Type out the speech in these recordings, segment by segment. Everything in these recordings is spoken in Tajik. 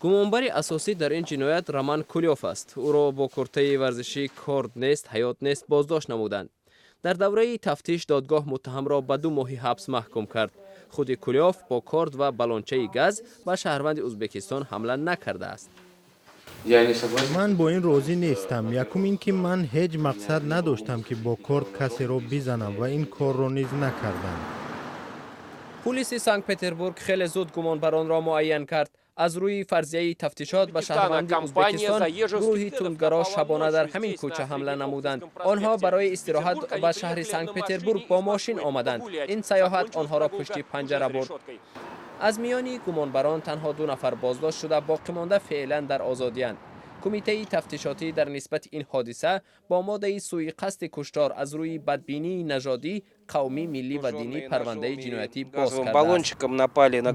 Гумонбари асосӣ дар ин ҷиноят Роман Кулёв аст. Ӯро бо куртаи варзишӣ «Корд нест, ҳаёт нест» боздошт намуданд. Дар давраи тафтиш додгоҳ муттаҳамро ба 2 моҳи ҳабс маҳкум кард. Худи Кулёв бо корд ва балончаи газ ба шаҳрванди Ӯзбекистон ҳамла накардааст. Ман бо ин розӣ нестам. Якум ин ки ман ҳеҷ мақсад надоштам, ки бо корд касеро бизанам, ва ин корро низ накардам. Пулиси Санкт Петербург хеле зуд гумонбаронро муайян кард. Аз рӯи фарзияи тафтишот, ба шаҳрванди Ӯзбекистон гурӯҳи тундгаро шабона дар ҳамин кӯча ҳамла намуданд. Онҳо барои истироҳат ба шаҳри Санкт Петербург бо мошин омаданд. Ин саёҳат онҳоро пушти панҷара бурд. Аз миёни гумонбарон танҳо ду нафар боздошт шуда, боқимонда феълан дар озодиянд. Кумитаи тафтишотӣ дар нисбати ин ҳодиса бо моддаи суиқасди куштор аз рӯи бадбинии нажодӣ, қавмӣ, миллӣ ва динӣ парвандаи ҷиноятӣ боз кардааст.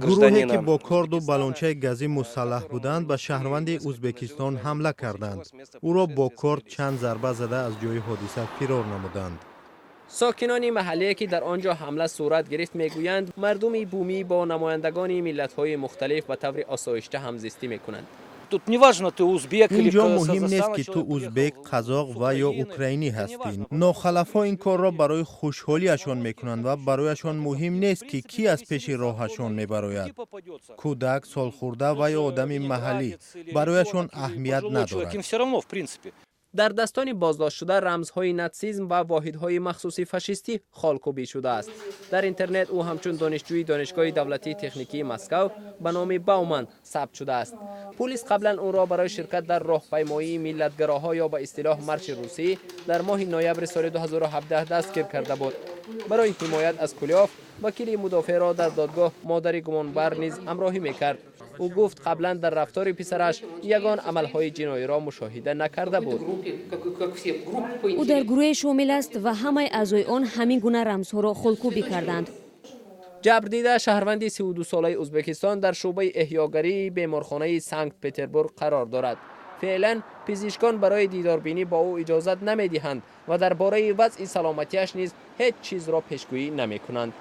Гурӯҳе, ки бо корду балончаи газӣ мусаллаҳ буданд, ба шаҳрванди Ӯзбекистон ҳамла карданд. Ӯро бо корд чанд зарба зада, аз ҷои ҳодиса фирор намуданд. Сокинони маҳаллие, ки дар он ҷо ҳамла сурат гирифт, мегӯянд, мардуми бумӣ бо намояндагони миллатҳои мухталиф ба таври осоишта ҳамзистӣ мекунанд. Тут не важно, ты узбек или Инҷо муҳим нест, ки ту узбек, қазоқ ва ё украинӣ ҳастӣ. Нохалафҳо ин корро барои хушҳолиашон мекунанд ва барояшон муҳим нест, ки кӣ аз пеши роҳашон мебарояд: кӯдак, солхӯрда ва ё одами маҳаллӣ, барояшон аҳамият надорад. Им все равно, в принципе. Дар дастони боздоштшуда рамзҳои натсизм ва воҳидҳои махсуси фашистӣ холкӯбӣ шудааст. Дар интернет ӯ ҳамчун донишҷӯи Донишгоҳи давлатии техникии Москав ба номи Бауман сабт шудааст. Пулис қаблан ӯро барои ширкат дар роҳпаймоии миллатгароҳо ё ба истилоҳ марши русӣ дар моҳи ноябри соли 2017 дастгир карда буд. Барои ҳимоят аз Кулёв вакили мудофеъро дар додгоҳ модари гумонбар низ ҳамроҳӣ мекард. Ӯ гуфт, қаблан дар рафтори писараш ягон амалҳои ҷиноиро мушоҳида накарда буд. Ӯ дар гурӯҳе шомил аст ва ҳамаи аъзои он ҳамин гуна рамзҳоро холкӯбӣ карданд. Ҷабрдида, шаҳрванди 32-солаи Ӯзбекистон, дар шӯъбаи эҳёгарии беморхонаи Санкт Петербург қарор дорад. Феълан пизишкон барои дидорбинӣ бо ӯ иҷозат намедиҳанд ва дар бораи вазъи саломатиаш низ ҳеҷ чизро пешгӯӣ намекунанд.